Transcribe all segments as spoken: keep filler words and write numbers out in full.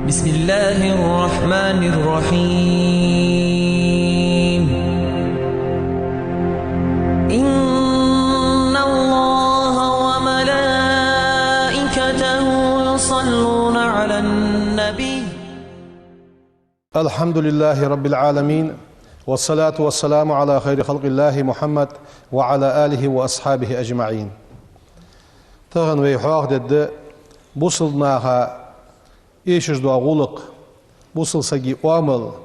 بسم الله الرحمن الرحيم. إن الله وملائكته يصلون على النبي. الحمد لله رب العالمين، والصلاة والسلام على خير خلق الله محمد وعلى آله وأصحابه أجمعين. Тахан вай хьоахадергда бусалба наха эшаш дола гӀулакх, бусалба сага оамал,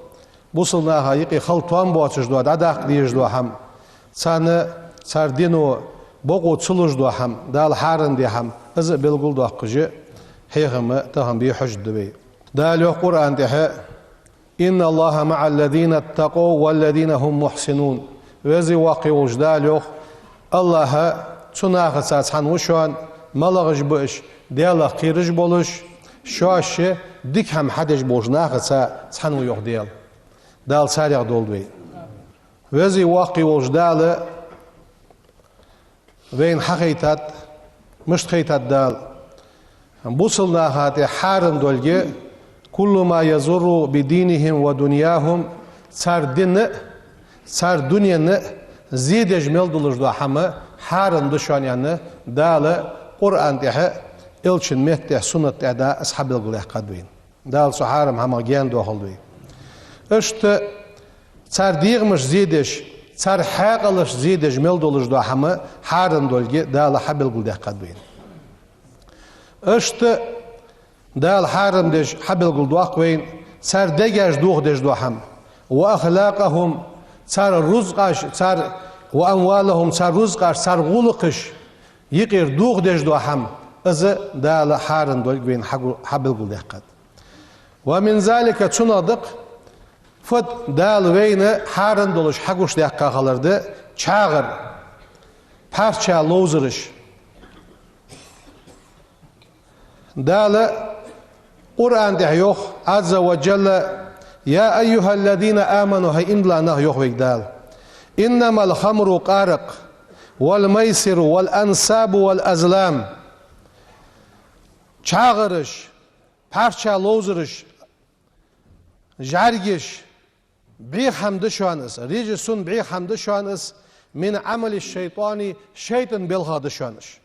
бусалба наха юкъе хала тоам боацаш дола, дӀадаккха дезаш дола хӀама, царна цар дино бокъо ца луш дола хӀама, Дала хьарам даь хӀама, из а белгалдоаккхаш, хьехам тахан бе хьожаргда вай. Дала йоах Къуръан тӀа: إن الله مع الذين اتقوا والذين هم محسنون. Веза-Воккха волча Дала йоах: АллахӀ цу нахаца цхьана ва шоана, малагӀаш ба уж, Даьлах кхераш болаш, шоаш дика хӀама хьадеш болча нахаца цхьана ва, йоах Даьла. Дала царех долда вай. Веза-Воккха волча Дала вайна хьахайтад, мишта хайтад Дала? Бусалба наха тӀа хьарам долга: كل ما يضر بدينهم ودنياهم, цар дина а, цар дунен а зе деш мел долаш дола хӀама хьарам да шоана, аьнна, Дала Къуръан тӀа, Элчан метта тӀа, суннат тӀа да из хьабелгалдаьккхад вайна. Дала цу хьарам хӀамах гаьна доахалда вай. Иштта цар дегӀамаш зе деш, цар хьаькъалаш зе деш мел долаш дола хӀама хьарам долга Дала хьабелгалдаьккхад вайна. Иштта Дала хьарам деш хьабелгалдоаккх вайна цар дегаш дохадеш дола хӀама. وأخلاقهم, цар рузкъаш, цар, وأموالهم, цар рузкъаш, цар гӀулакхаш юкъера дохадеш дола хӀама, из а Дала хьарам долга вайна хьагу-, хьабелгалдаьккхад. ومن ذلك, цунах да-кх, фуд Дала вайна хьарам долаш хьагучадаьккха хилар да: чхьагӀар, пхьарча ловзараш. Дала Къуръан тӀа йоах, عز وجل: يا أيها الذين آمنوا, хӀай иман дилла нах, йоах вайга Дала, إنما الخمر, къаракъ, والميسر والأنصاب والأزلام, чхьагӀараш, пхьарча ловзараш, жӀаргаш, бӀеха хӀама да шоана из, رجس, бӀеха хӀама да шоана из, من عمل الشيطان, шайтӀан белхах да шоана уж.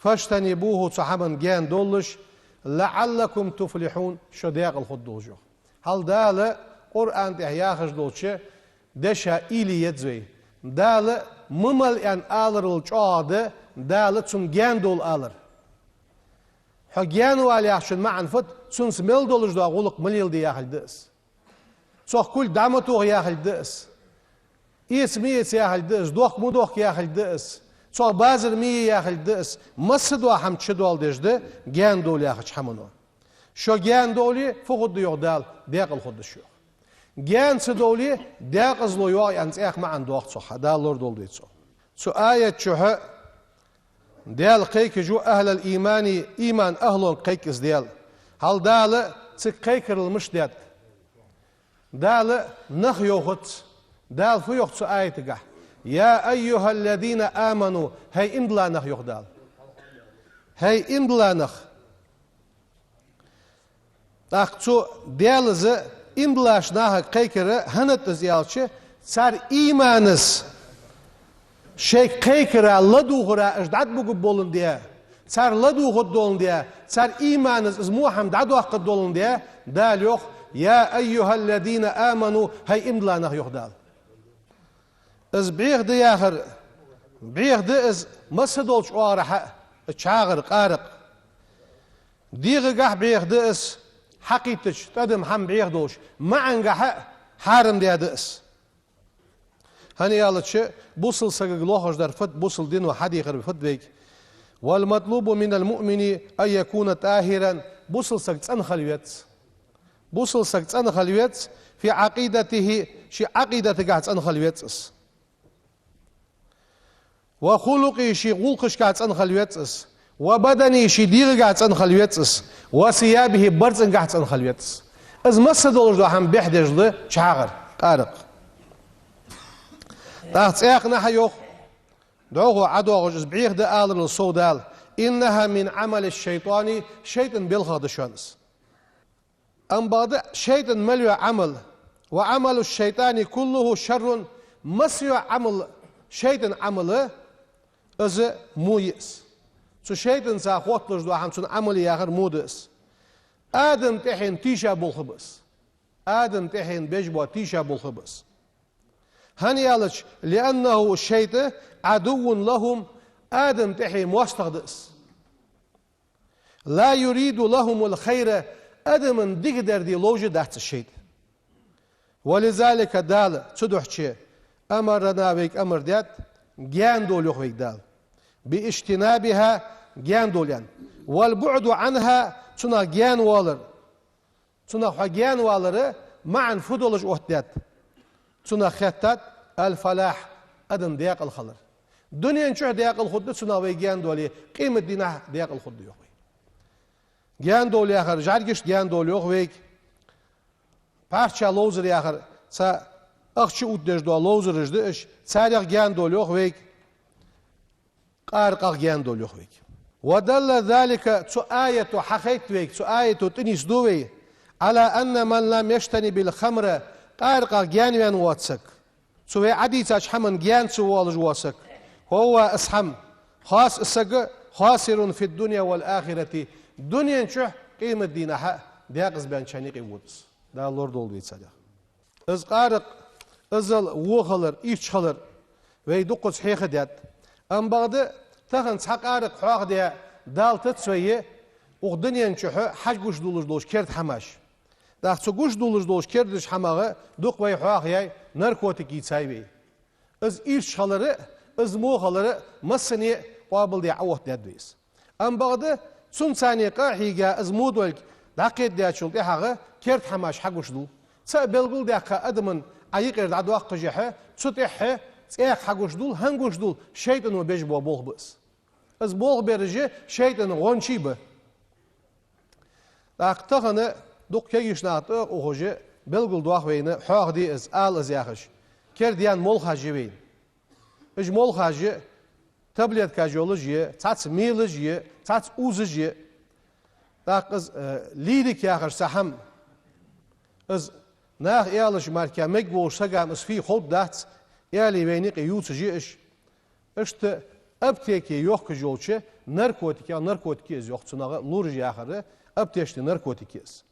فاجتنبوه, цу хӀаманна гаьна довлалаш, لعلكم تفلحون, шо даькъала хургдолаш, йоах. Хьал Дала Къуръан тӀа яхаш долча деша уйла е еза вай. Дала ма мала аьнна аларал чӀоагӀа да Дала цунна гаьна довла алар. Хьо гаьна вала яхачун маӀан фуд? Цунца мел долаш дола гӀулакх ма леладе яхилга да из. Цох кулг дӀа ма тоха яхилга да из. Эца ма эца яхилга да из, дохк ма дохк яхилга да из. Цох базар ма е яхилга да из. Массадола хӀама чудоаладеш да гаьна довла яхача хӀамано. Шо гаьна довле, фу хургда, йоах Дала, даькъала хургда шо, йоах. Гаьна ца довле, даькъазло, йоах, аьнна цхьаькха маӀан доагӀа цох, Дала лорадолда вай цох. Цу аят чухь Даьла кхайкаш ва أهل الإيمان, иман ахӀлонга кхайк из Даьла. Хьал Дала цига кхайкарал мишта даьд? Дала нах йоахац. Дала фу йоах цу аятагахь? يا أيها الذين آمنوا, хӀай иман дилла нах, йоах Дала. ХӀай иман дилла нах. ТӀаккха цу Даьлас иман диллача нахага кхайкар хӀана да из аьлча, цар иманас шоай кхайкара, ладувгӀара уж дӀатӀабугаргболандаь, цар ладувгӀаргдоландаь, цар иманас из во хӀама дӀадоаккхаргдоландаь, Дала йоах: يا أيها الذين آمنوا, хӀай иман дилла нах, йоах Дала. Из бӀеха да яхар, бӀеха да из массадолча оагӀорахьа а, чхьагӀар, къаракъ. ДегӀагахьа бӀеха да из, хьакхийттача тӀадам хӀама бӀеха долаш, маӀангахьа а хьарам даь да из. ХӀана аьлча, бусалба сагага лохаш дар фуд, бусалба дино хьадийхар фуд вайга? والمطلوب من المؤمن أن يكون طاهرا, бусалба саг цӀена хила веза. Бусалба саг цӀена хила веза, في عقيدته, ший Ӏакъидатагахьа цӀена хила веза из. وخلقه, ший гӀулакхашкахьа цӀена хила веза из. وبدنه, ший дегӀагахьа цӀена хила веза из. وثيابه, барзкъангахьа цӀена хила веза из. Из массадолаш дола хӀама бӀехдеш да чхьагӀар, къаракъ. ТӀаккха цхьаькханахьа йоах, дӀахо ӀодоагӀаш из бӀеха да аларал сов Дала: إنها من عمل الشيطان, шайтӀан белхах да шоана из. Амма бакъда шайтӀан мел йола Ӏамал, «وعمل الشيطان كله شر», масса йола Ӏамал, шайтӀан Ӏамал, из во я из. Цу шайтӀанца хотталуш дола хӀама, цун Ӏамал яхар во да из. Адам тӀехьенна тийша болх ба из. Адам тӀехьенна беш бола тийша болх ба из. ХӀана аьлча, «لأنه الشيطان عدو لهم», Адам тӀехьенна моастагӀа да из. «لا يريد لهم الخير», адамна дикадар де ловш дац шайтӀа. «ولذلك», Дала цудухьа, «أمرنا», вайга амар даьд, гаьна довла йоах вайга Дала. «باجتنابها», гаьна довла аьнна. «والبعد عنها», цунах гаьна валар. Цунах хьо гаьна валара маӀан фу долаш оттадаьд? Цунах хеттад «الفلاح», адам даькъала хилар. Дунен чухь даькъала хургда цунах вай гаьна довле, къематдийнахьа даькъала хургда йоах вай. Гаьна довла яхар, жӀаргашта гаьна довла йоах вайга. Парча ловзар яхар, цхьа ахча оттадеш дола ловзараш да уж, царех гаьна довла йоах вайга. Къаракъах гаьна довла йоах вайга. «ودل ذلك», цу аято хьахайт вайга, цу аято тӀа нийсду вай, «على أن من لم يجتنب الخمر», къаракъах гаьна ваьнна воаца саг. Цу вай Ӏадийцача хӀаман гаьна ца воалаш вола саг. «فهو», из хӀама, «خاص», из саг, «خاسر في الدنيا والآخرة», дунен чухь, къематдийнахьа даькъаза баьнначарна юкъе вода из. Дала лорадолда вай царех. Из къаракъ, иззал во хилар, ийрча хилар вай дуккхаза хьехадаьд. Амма бакъда тахан цхьа къаракъ хьоахадаь, Дала тӀаца вай, укх дунен чухь хьагуш долаш долча керда хӀамаш. ТӀаккха цу гуш долаш долча керда хӀамах дукха вай хьоахаяьй, наркотикаш йийцай вай. Из ийрча хилар а, из во хилар а массане а къоабалдаь Ӏооттадаьд вай из. Амма бакъда цунца къахьийга из во долга дӀакхетадечул тӀехьагӀа керда хӀамаш хьагуш дул. Цаӏ белгалдаьккха адаман Ӏа юкъера дӀадоаккхашехьа, цу тӀехьа цӀаькха хьагуш дул, хӀана гуш дул, шайтӀано беш бола болх ба из. Из болх бераш шайтӀан гӀончий ба. ТӀаккха тахан дукха кегийча наха тӀа а ухаш, белгалдоах вайна, хьоахаде из, ала из яхаш. Кердаенна молхаш я вайна. Уж молхаш я, таблеткаш йолаш я, цхьацца мелаш я, цхьацца узаш я. ТӀаккха из, э, лирика яхаш цхьа хӀама. Из наха аьлча мара мегаш волча сага-м из фуй ховргдац, аьле вайна юкъе ювцаш я уж. Иштта аптеке йохкаш йолча наркотикех, наркотик я из йоах цунах, лораш яхар аптечный наркотик я из.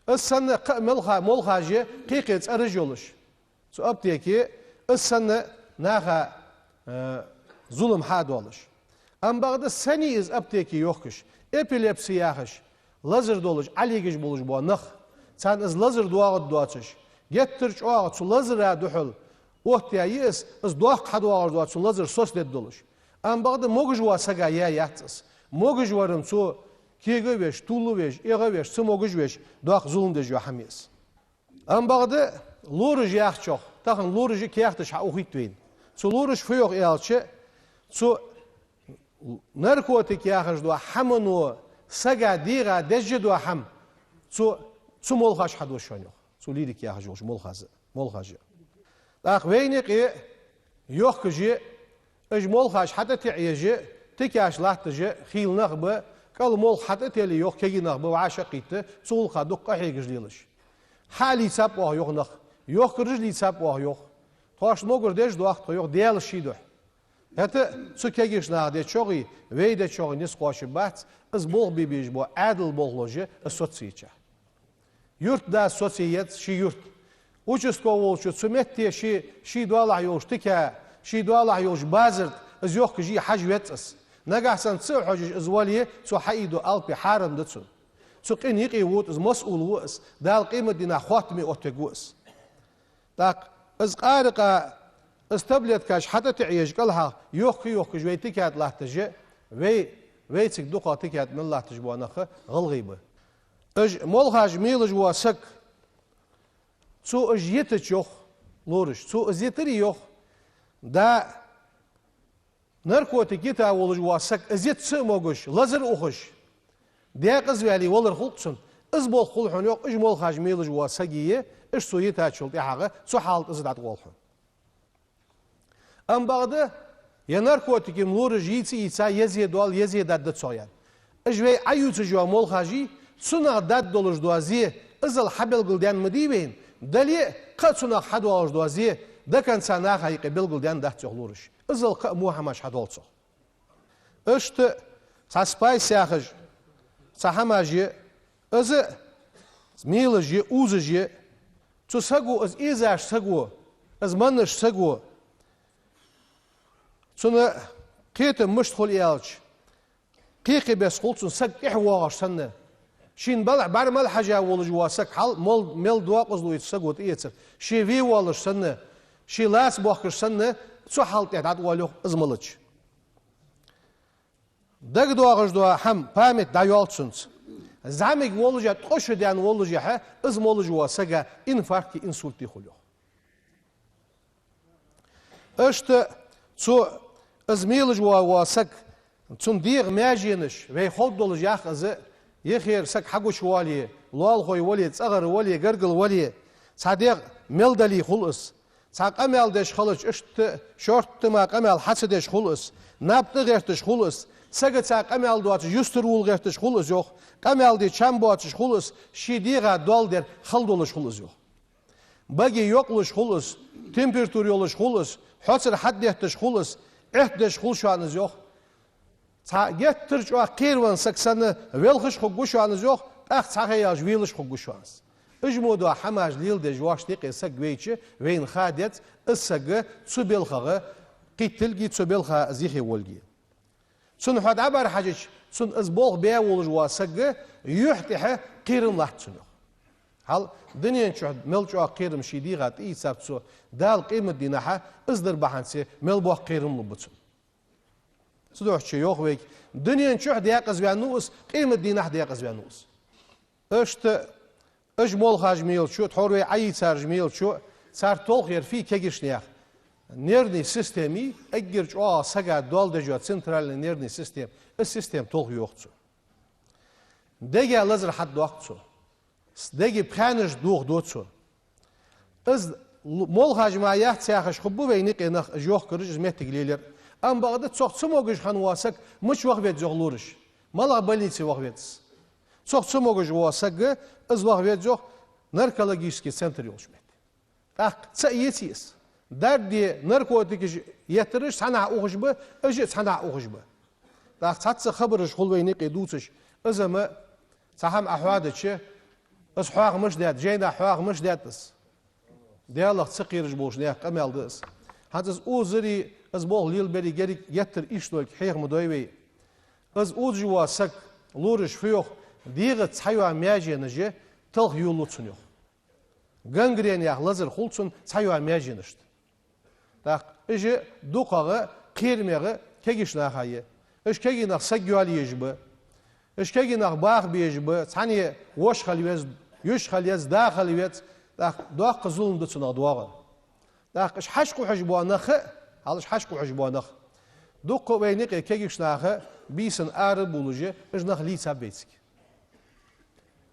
Из санна кхы а молха-, молхаш я, кхы-кхы цӀераш йолаш. Цу аптеке из санна наха, э, зулам хьадоалаш. Амма бакъда сенна я из аптеке йохкаш? Эпилепси яхаш, лазар долаш, Ӏалигаш болаш бола нах. Царна из лазар доагӀаргдоацаш, геттара чӀоагӀа цу лазара духьал оттаяь я из, из доккха хьадоагӀаш доацаш, цун лазар соцадергдолаш. Амма бакъда могаш вола сага яь яц из. Могаш вар-м цо кега а веш, тувла а веш, эгӀа а веш, ца могаш веш, доккха зулам деш йола хӀама я из. Амма бакъда лораш яхачох, тахан лораш каьхаташ хьаухийт вайна. Цу лораша фу йоах аьлча, цу наркотик яхаш дола хӀамано сага дегӀа деш дола хӀама, цу, цу молхаша хьадош шоана йоах. Цу лирика яхаш йолча молхаша, молхаша. ТӀаккха вайна юкъе йохкаш я, уж молхаш хьатӀатеӀаеш, тикаш латташ хийла нах ба, кӀал молха хьатӀателе йоах кегий нах ба, вӀашагӀкхийтта, цу гӀулакха дукха къахьегаш лелаш. Хьа а лийцаб оаха йоах нах, йохкараш а лийцаб оаха йоах. Тхоашта могар деш доахк тхо йоах Даьла ший духьа. ХӀаьта цу кегийча наха дечох а, вай дечох а низ кхоачаш бац, из болх бе безаш бола Ӏаьдала болхлоша из соцаеча. Юртда соцае еза ший юрт. Участковый волчо цу метте ший, ший доалахьа йолча тика, ший доалахьа йолча базар тӀа из йохкаш йий хьажа веза из. Нагахьа санна ца а хьожаш из вале, цо хьаийдо алапи хьарам да цунна. Цу къина юкъе вода из, масъул ва из, Дала къематдийнахьа хоттаме оттавергва из. ТӀаккха из къаракъа, из таблеткаш хьатӀатеӀаеш кӀалхьа йохка-йохкаш вай тика тӀа латташ, вай, вайцига дукхагӀа тика тӀа мел латташ бола нах гӀалгӀай ба. Уж молхаш мелаш вола саг, цо уж йитача йоах лораш, цо из йитаре йоах, да, наркотик йита волаш вола саг, из йита ца а могаш, лазар ухаш, декъаза ваьле валар хул цунна. Из болх хул хьона йоах, уж молхаш мелаш вола саг а, уж цо йитачул тӀехьагӀа цу хьала тӀа из дӀатӀавоал хьона. Амма бакъда, е наркотик-м лораш йийца а йийца, е зе доал, е зе даргда цох аьнна. Уж вай Ӏаювцаш йола молхаш а, цунах даргдолаш дола зе, Иззал хьабелгалдаьнна ма дий вайна, дале а кхы а цунах хьадоалаш дола зе до конца наха юкъе белгалдаьнна дац йоах лораша. Иззал кхы а во хӀамаш хьадоал цох. Иштта цхьа спайс яхаш, цхьа хӀамаш я, из мелаш я, узаш я, цу саго, из эзаш саго, из маннаш саго, цунна кхетам мишта хул аьлча, кхы-кхы бесса хул цунна саг тӀехьа воагӀаш санна. Шийна балахь бӀармала хьежа волаш вола саг хьал мел, мел докъазло я цу саго тӀаэцар. Ше ве воалаш санна, ше лаца бохкаш санна, цу хьал тӀа дӀатӀавоал йоах из малач. ДагадоагӀаш дола хӀама, память дӀайоал цунца. ЗӀамига воллашехь, ткъо шу даьнна воллашехь, из молаш вола сага инфаркт, инсульт хул йоах. Иштта цу, из мелаш вола, вола саг, цун дегӀа маьженаш, вай ховргдолаш йоах из, еххара саг хьагучавале, лоалахой вале, цӀагӀара вале, гаргара вале, цхьа дегӀ мел дале хул из. Цхьа къамаьл деш хилча, иштта шортта мара къамаьл хьа ца деш хул из, наб тӀагӀерташ хул из, сагаца къамаьл доацаш юстара вала гӀерташ хул из йоах, къамаьл де чам боацаш хул из, ший дегӀа доал дар хала долаш хул из йоах. Баге йокъалуш хул из, температура йолаш хул из, хьоцар хьадетташ хул из, Ӏетта деш хул шоана из йоах. Цхьа геттара чӀоагӀа кхеравенна саг санна велхаш хургва шоана из йоах, тӀаккха цхьа ха яьлча велаш хургва шоана из. Уж мо дола хӀамаш леладеш воашта юкъе саг вайча, вайна ха деза, из саг цу балхах кхийттилга, цу балха из юхе волга. Цунна хьо дӀабӀарахьежача, цунна из болх бе волаш вола саг юхь тӀехьа кхерам латт цунна йоах. Хьал дунен чухь мел чӀоагӀа кхерам ший дегӀа тӀаийцаб цо, Дала къематдийнахьа из дар бахьанца мел боккха кхерам лургба цунна. Цудухьа йоах вайга, дунен чухь декъаза ваьннав из, къематдийнахьа декъаза ваьннав из. Иштта уж молхаш мелачо, тхьовра вай Ӏайийцараш мелачо, цар толхаяр фу я кегийча наьха? Нервный система, эггара чӀоагӀа сага доал деш йола центральная нервная система, из система толхаю йоах цо. Дега лазар хьадоаккх цо. Дега пхаьнаш дохаду цо. Из л-, молхаш мара яц яхаш хургба вайна юкъе нах, уж йохкараш, из моттиг лелаяр. Амма бакъда цох цамогаш хинна вола саг мича ваха веза йоах лораша? МалагӀа больнице ваха веза из? Цох цамогаш вола саг из ваха веза йоах наркологический центр йолча метте. ТӀаккха цаӀ еций из? Дарба де, наркотикаш еттараш цхьаннахьа ухаш ба, уж а цхьаннахьа ухаш ба. ТӀаккха цхьацца хабараш хул вайна юкъе дувцаш, из-м цхьа хӀама Ӏа хьоадича, из хьоахамаш даьд, жайнашка хьоахамаш даьд из. Даьлах ца кхераш болча наьха къамаьл да из. ХӀанз из узари, из болх лелабари геттара иштта долга хьеха ма дой вай. Из узаш вола саг, лораша фу йоах, дегӀаца цхьайола маьженаш талха йолалу цунна йоах. Гангрена яха лазар хул цунна цхьайола маьженашта. ТӀаккха уж дукхагӀа кхерамегӀа кегийча наха я. Уж кегий нах саг йоалае езаш ба. Уж кегий нах баха безаш ба, цхьанне воша хила веза, йиша хила еза, да хила веза, тӀаккха доккха зулам да цунах доагӀар. ТӀаккха уж хьашт къухьаш бола нах а, хьал уж хьашт къухьаш бола нах. Дукха вайна юкъе кегийча наха бийсан ара а бувлаш, уж нах лийцаб вайцига.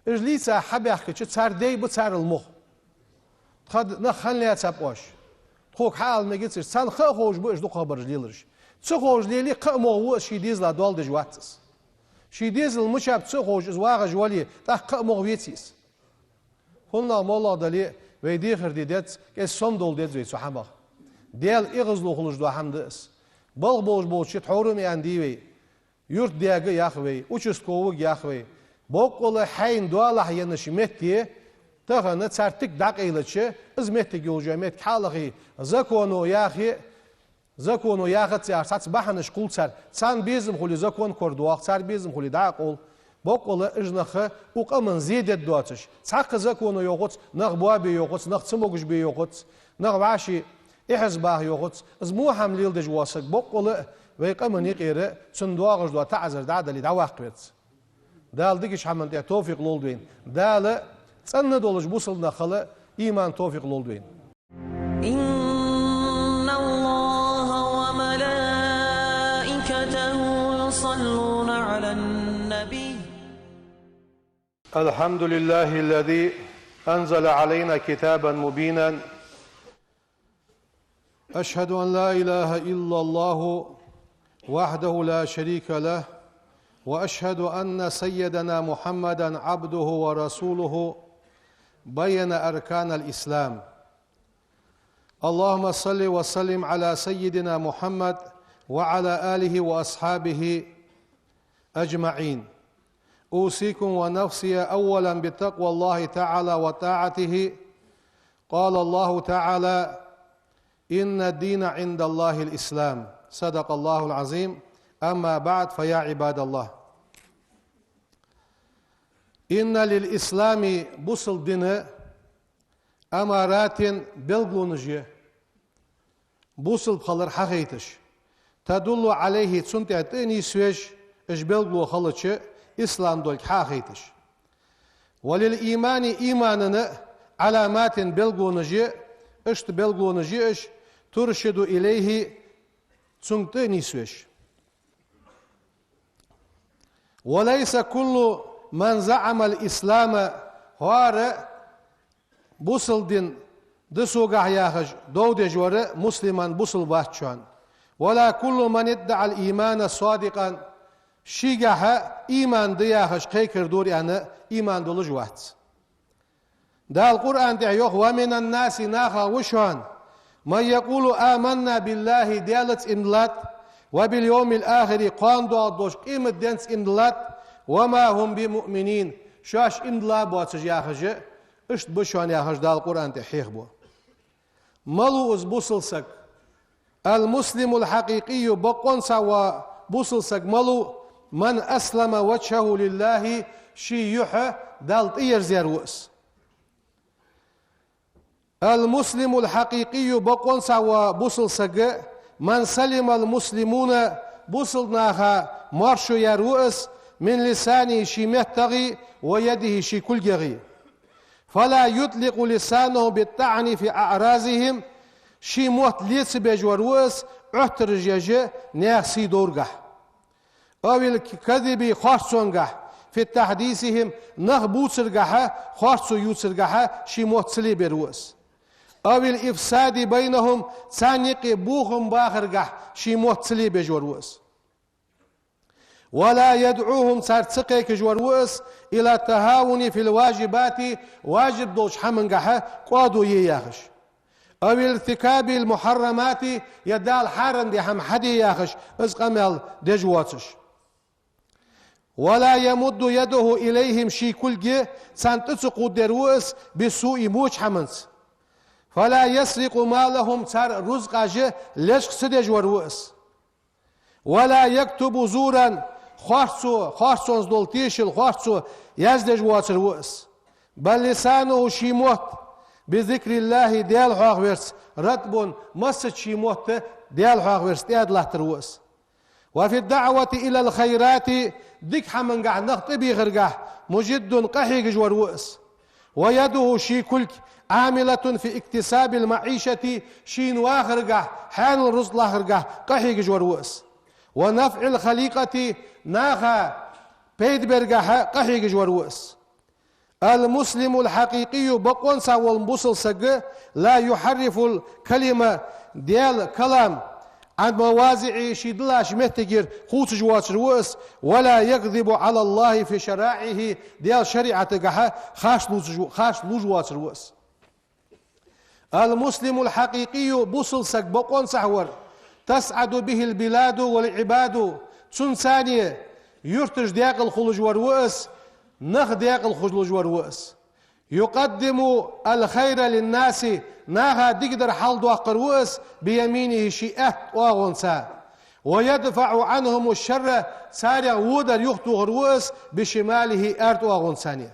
Уж лийца хьабаьхкача, цар дай ба царел мух. Тха д-, нах хьан лаьцаб оаш? Тхога хьаала мегацаш, царна ха а ховш ба уж дукха хабараш лелараш. Ца ховш леле, кхы а мугӀ ва из, ший дезала доал деш вац из. Ший дезал мичаб ца а ховш, из вагӀаш вале, тӀаккха кхы а мугӀ веций из? ХӀаннагӀа моллагӀа дале, вай дехар де деза, кӀезига сомадовла деза вай цу хӀамах. Даьла эгӀазло хулаш дола хӀама да из. Балха болаш болча тхьовра-м аьнна дий вай. Юртдаьга а йоах вай, участковага а йоах вай. Боккъала хьайна доалахьа еннача метте, тахан цар тика дӀакъайлача, из моттиг йолаш йола моттиг хьалахе, законо яхе, законо яхац яхаш цхьацца бахьанаш хул цар. Царна безам хуле, закон кора доагӀа, цар безам хуле, дӀа а къовл. Боккъала уж нах укх къаман зе дергдоацаш, цхьаккха законо йоахац, нах боабе йоахац, нах цамогаш бе йоахац, нах вӀаши эхьазбаха йоахац, из во хӀама леладеш вола саг боккъала а вай къаман юкъера цунна доагӀаш дола таӀазар дӀа а дале, дӀаваккха веза. Дала дикача хӀаман тӀа товфикъ лолда вайна. Дала цӀена долаш бусалба нах хила иман, товфикъ лолда вайна. إن الله وملائكته يصلون على النبي. الحمد لله الذي أنزل علينا كتابا مبينا. أشهد أن لا إله إلا الله وحده لا شريك له، وأشهد أن سيدنا محمدا عبده ورسوله، بين أركان الإسلام. اللهم صل وسلم على سيدنا محمد وعلى آله وأصحابه أجمعين. أوصيكم ونفسي أولا بتقوى الله تعالى وطاعته. قال الله تعالى: إن الدين عند الله الإسلام. صدق الله العظيم. أما بعد، فيا عباد الله. إن للإسلام, бусалба дина, أمارات, белгалонаш я, бусалба хилар хьахайташ, تدل عليه, цунна тӀа нийсвеш, уж белгало хилча, ислам долга хьахайташ. وللإيمان, иманана, علامات, белгалонаш я, иштта белгалонаш я уж, ترشد إليه, цунга тӀа нийсвеш. وليس كل من زعم الإسلام, хӀара бусалба дин да согахь яхаш дов деш вар مسلما, бусалба вац шоана. ولا كل من ادعى الإيمان صادقا, шийгахьа иман да яхаш кхайкар дора аьнна, иман долаш вац. Дала Къуръан тӀа йоах: ومن الناس, нахах ва шоана, من يقول آمنا بالله, Даьлаца иман диллад, وباليوم الآخر, кхоана доагӀаш долча къематденца иман диллад, وما هم بمؤمنين, шоаш иман дилла боацаш яхаш, иштта ба шоана яхаш Дала Къуръан тӀа хьехабу. Малув из бусалба саг? المسلم الحقيقي, бокъонца вола бусалба саг малув? من أسلم وجهه لله, ший юхь Далла тӀаерзаяр ва из. المسلم الحقيقي, бокъонца вола бусалба саг, من سلم المسلمون, бусалба наха моаршо яьр ва из, من لسانه, ший меттагӀи, ويده, ший кулгагӀи. فلا يطلق لسانه بالطعن في أعراضهم, ший мотт леца беш вар ва из, Ӏоттараш еш, наьха сий довргахь. أو الكذب, харцонгахь, في تحديثهم, нах бувцаргахьа, харцо ювцаргахьа ший мотт ца лебер ва из. أو الإفساد بينهم, царна юкъе бохам бахаргахь ший мотт ца лебеш вар ва из. ولا يدعوهم, царга ца кхайкаш вар ва из, إلى التهاون في الواجبات, важиб долча хӀамангахьа кӀоадо е яхаш. أو ارتكاب المحرمات, е Дала хьарам даь хӀама хьаде яхаш, из къамаьл деш воацаш. ولا يمد يده إليهم, ший кулг царна тӀа ца кхувдадер ва из, بسوء, воча хӀаманца. فلا يسرق مالهم, цар рузкъаш лечкъа ца деш вар ва из. ولا يكتب زورا, харцо, харцонца дола тешал, харцо яздеш воацар ва из. بل لسانه, ший мотт, بذكر الله, Даьла хьоахаварца, رطب, массаза ший мотт Даьла хьоахаварца тӀаьда латтар ва из. وفي الدعوة إلى الخيرات, дика хӀамангахь нах тӀабехаргахь, مجد, къахьегаш вар ва из. ويده, ший кулг, عاملة في اكتساب المعيشة, шийна вахаргахь, хьаьнала рузкъа лахаргахь къахьегаш вар ва из. ونفع الخليقة, наха пайда бергахьа къахьегаш вар ва из. المسلم الحقيقي, бокъонца вола бусалба саг, لا يحرف الكلمة, Даьла калам, عن مواضعه, ший диллача меттигера кхувсаш воацар ва из, ولا يكذب على الله في شرائعه, Даьла шариӀатагахьа харц лувш, харц лувш воацар ва из. المسلم الحقيقي, бусалба саг бокъонца вар, تسعد به البلاد والعباد, цунца юрташ даькъала хулаш вар ва из, нах даькъала хулаш вар ва из. يقدم الخير للناس, наха дикадар хьалдоаккхар ва из, بيمينه, ший аьтта оагӀонца. ويدفع عنهم الشر, царех водар юхатохар ва из, بشماله, аьрда оагӀонца.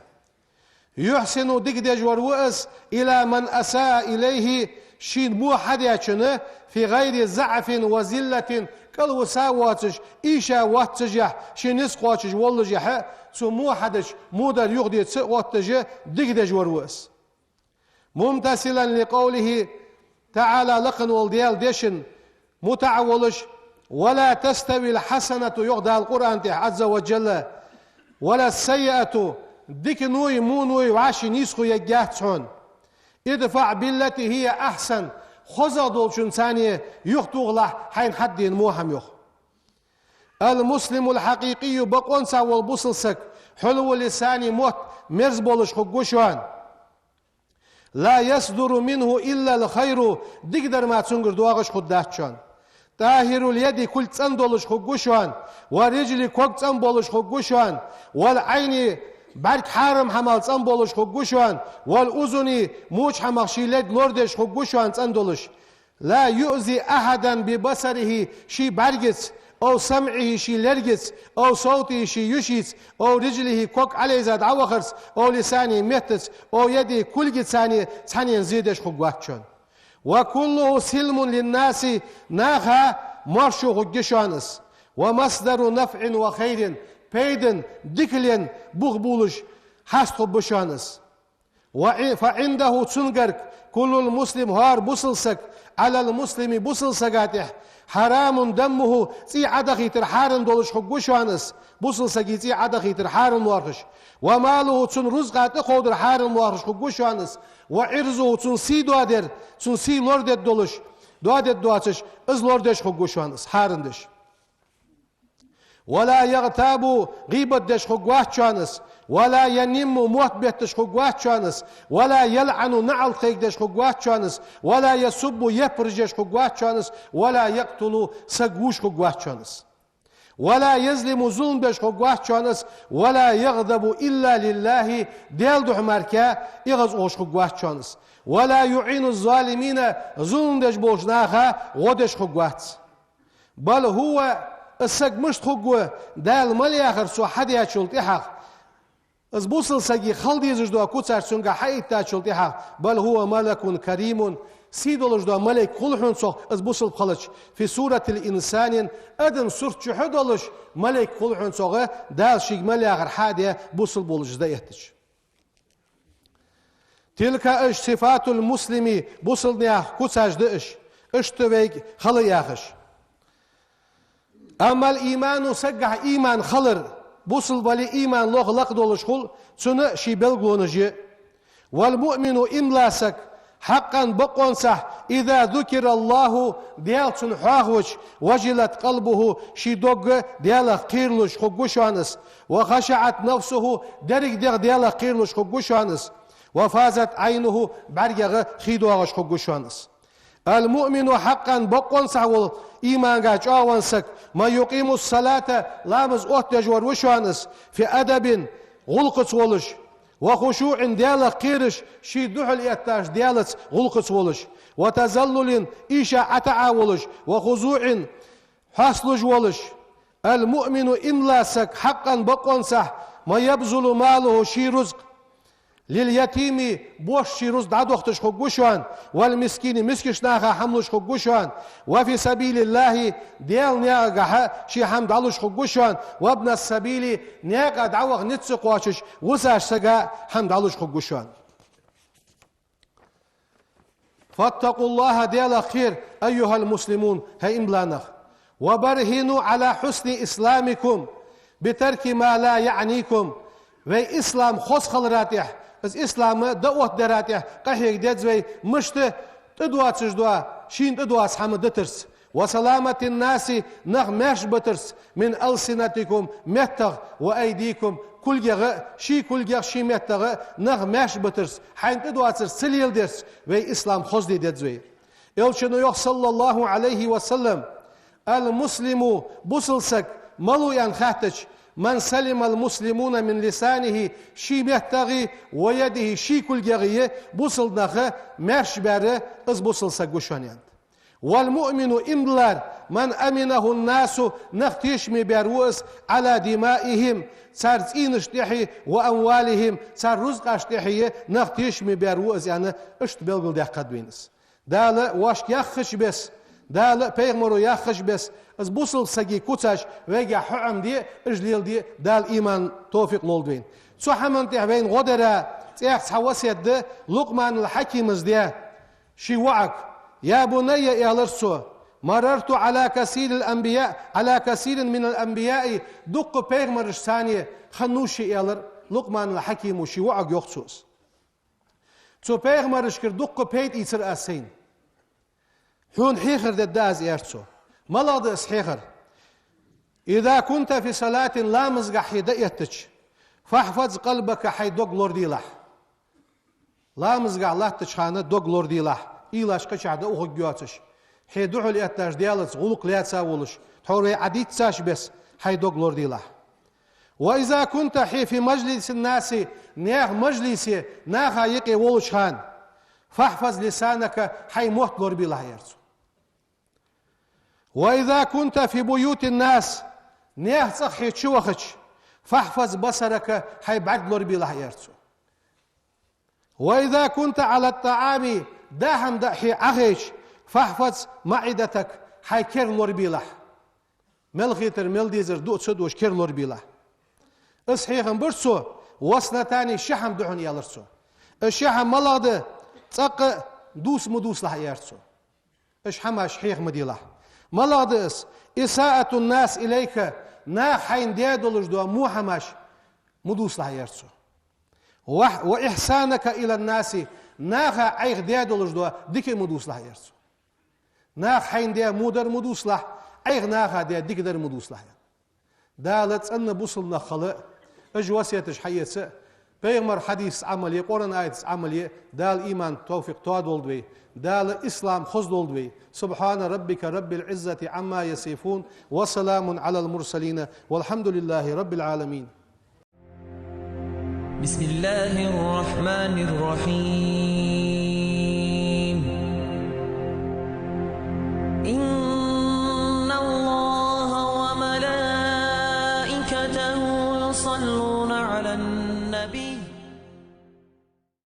يحسن, дика деш вар ва из, إلى من أساء إليه, шийна во хьадечунна, في غير ضعف وذلة, кӀалвиса воацаш, ийша воаццашехь, ший низ кхоачаш воллашехьа, цо во хьадеча, во дар юхадеца отташ, дика деш вар ва из. ممتثلا لقوله تعالى, лакха вола Даьла дешан мутӀахьа волаш, ولا تستوي الحسنة, йоах Дала Къуръан тӀа, عز وجل, ولا السيئة, диканой, воной вӀаши нийсхо ергьяц хьона. ادفع بالتي هي أحسن, хозагӀа долчунца юхатохалахь хьайна хьадена во хӀама, йоах. المسلم الحقيقي, бокъонца вола бусалба саг, حلو اللسان, мотт мерза болаш хургва шоана. لا يصدر منه إلا الخير, дикадар мара цунгара доагӀаш хургдац шоана. طاهر اليد, кулг цӀена долаш хургва шоана, والرجل, ког цӀена болаш хургва шоана, والعين, бӀарг хьарам хӀамал цӀена болаш хургва шоана, والأذن, моча хӀамах ший лерг лорадеш хургва шоана цӀена долаш. لا يؤذي أحدا ببصره, ший бӀаргаца, أو سمعه, ший лергаца, أو صوته, ший йишийца, أو رجله, ког Ӏалайза дӀавахарца, أو لسانه, меттаца, أو يده, кулгаца, цхьаннена зе деш хургвац шоана. وكله سلم للناس, наха маьршо хургья шоана из. ومصدر نفع وخير, пайдана, дикален бух болаш хьаст хургба шоана из. وع-, فعنده, цунгара, كل المسلم, хӀара бусалба саг, على المسلم, бусалба сага тӀехьа, حرام دمه, цӀий Ӏодахийтар хьарам долаш хургва шоана из, бусалба сага цӀий Ӏодахийтар хьарам лоархӀаш, وماله, цун рузкъа тӀакховдар хьарам лоархӀаш хургва шоана из, وعرضه, цун сий доадар, цун сий лорадергдолаш, доадергдоацаш, из лорадеш хургва шоана из, хьарам деш. ولا يغتاب, гӀийбат деш хургвац шоана из, ولا ينم, мотт бетташ хургвац шоана из, ولا يلعن, наӀалт кхайкадеш хургвац шоана из, ولا يسب, яппараш еш хургвац шоана из, ولا يقتل, саг вувш хургвац шоана из. ولا يظلم, зулам деш хургвац шоана из, ولا يغضب إلا لله, Даьла духьа мара эгӀаз ухаш хургвац шоана из, ولا يعين الظالمين, зулам деш болча наха гӀо деш хургвац. بل هو, из саг мишта хургва, Дала мел яхар цо хьадаьчул тӀехьагӀа, из бусалба сага хила дезаш дола куцаш цунга хьаэттачул тӀехьагӀа, بل هو ملك كريم, сий долаш дола малейк хул хьона цох, из бусалба хилча, في صورة الإنسان, адам сурт чу хьадолаш, малейк хул хьона цох, Дала шийга мел яхар хьадаь, бусалба волаш из дӀаэттача. تلك, уж, صفات المسلم, бусалба наьха куцаш да уж, иштта вайга хила яхаш. أما الإيمان, сагагахьа иман хилар, бусалба вале иман лоха лакхдолаш хул, цун ший белгалонаш я. والمؤمن, иман дола саг, حقا, бокъонцахь, إذا ذكر الله, Даьла цунна хьоахавича, وجلت قلبه, ший дог Даьлах кхералуш хургва шоана из, وخشعت نفسه, деррига дегӀ Даьлах кхералуш хургва шоана из, وفاضت عينه, бӀаргех хий доагӀаш хургва шоана из. المؤمن حقا, бокъонцахь вола иманга чӀоагӀа венна саг, من يقيم الصلاة, ламаз оттадеш вар ва шоана из, في أدب, гӀулакхаца волаш, وخشوع, Даьлах кхераш, ший духьал этташ Даьлаца гӀулакхаца волаш, وتذلل, ийша ӀотаӀа волаш, وخضوع, хьоасталуш волаш. المؤمن, иман дола саг, حقا, бокъонцахь, من يبذل ماله, ший рузкъа, لليتيم, бошха ший рузкъа дӀадохийташ хургва шоана, والمسكين, мискача наха хӀама луш хургва шоана, وفي سبيل الله, Даьла наькъагахьа ший хӀама дӀалуш хургва шоана, وابن السبيل, наькъа дӀаваха низ ца кхоачаш висача сага хӀама дӀалуш хургва шоана. فاتقوا الله, Даьлах кхера, أيها المسلمون, хӀай иман дола нах. وبرهنوا على حسن إسلامكم بترك ما لا يعنيكم. Вай ислам хоза хилара тӀехьа, из ислам дӀаоттадара тӀехьа къахьега деза вай, мишта, тӀадоацаш дола, шийна тӀадоаца хӀама дитарца. وسلامة الناس, нах маьрша битарца, من ألسنتكم, меттах, وأيديكم, кулгех, ший кулгех, ший меттах нах маьрша битарца, хьайна тӀадоацар ца леладарца, вай ислам хоза де деза вай. Элчано йоах, صلى الله عليه وسلم: المسلم, бусалба саг мала ва аьнна хаьттача, من سلم المسلمون من لسانه, ший меттагӀи, ويده, ший кулгегӀи бусалба нах маьрша баьр, из бусалба саг ва шоана, аьннад. والمؤمن, иман долар, من أمنه الناس, нах тешаме баьр ва из, على دمائهم, цар цӀийнаш тӀехьеи, وأموالهم, цар рузкъаш тӀехьеи нах тешаме баьр ва из, аьнна, иштта белгалдаьккхад вайна из. Дала вайга яххача беса, Дала пайхамаро яххача беса, из бусалба сага куцаш вайгахьа хьаӀомаде, уж леладе Дала иман, товфикъ лолда вайна. Цу хӀаман тӀехьа вайна гӀо дара цӀаьхха цхьа васкет да Лукъманул Хьакима даь ший воӀага. يا بني, аьлар цо, مررت على كثير الأنبياء، على كثير من الأنبياء, дуккха пайхамарашца цхьана хиннав ше, аьлар Лукъманул Хьакима ший воӀага, йоах цо. Цу пайхамарашкара дуккха пайда ийцар аз сайна. Хьона хьехар дергда аз, аьлар цо. МалагӀа да из хьехар? إذا كنت في صلاة, ламазгахьа хьо дӀаэттача, فاحفظ قلبك, хьай дог лораделахь. Ламазгахь латтача хана дог лораделахь, уйлаш кхычахьа дӀаухаргйоацаш. Хье духьал этташ Даьлаца гӀулакх лаьца волаш, тхьовра вай Ӏадийцача беса хьай дог лораделахь. وإذا كنت في مجلس الناس, наьха мажлисе, наха юкъе волча хана, فاحفظ لسانك, хьай мотт лорабелахь, аьлар цо. وإذا كنت في بيوت الناس, наьха цӀагӀа хье чувахача, فاحفظ بصرك, хьай бӀарг лорабелахь, аьлар цо. وإذا كنت على الطعام, даа хӀама даа хье Ӏохайча, فاحفظ معدتك, хьай кер лорабелахь. Мел хетар, мел дезар дуа ца дуаш кер лорабелахь. Из хьехам бир цо, واثنتان, ши хӀама да хьона, аьлар цо. Из ши хӀама малагӀа да? ЦӀаккха дувца ма дувцалахь, аьлар цо. Уж хӀамаш хьеха ма делахь. МалагӀа да из? إساءة الناس إليك, наха хьайна даь долаш дола во хӀамаш ма дувцалахь, аьлар цо. وإح-, وإحسانك إلى الناس, наха Ӏайха даь долаш дола дика ма дувцалахь, аьлар цо. Наха хьайна даь во дар ма дувцалахь, Ӏайха наха даь дика дар ма дувцалахь, аьлар. Дала цӀена бусалба нах хила, уж васкеташ хьаэца, пайхамара хьадисаца Ӏамал е, Къуръан аятаца Ӏамал е, Дала иман, товфикъ тоадолда вай, Дала ислам хозадолда вай. سبحان ربك رب العزة عما يصفون، وسلام على المرسلين، والحمد لله رب العالمين. بسم الله الرحمن الرحيم.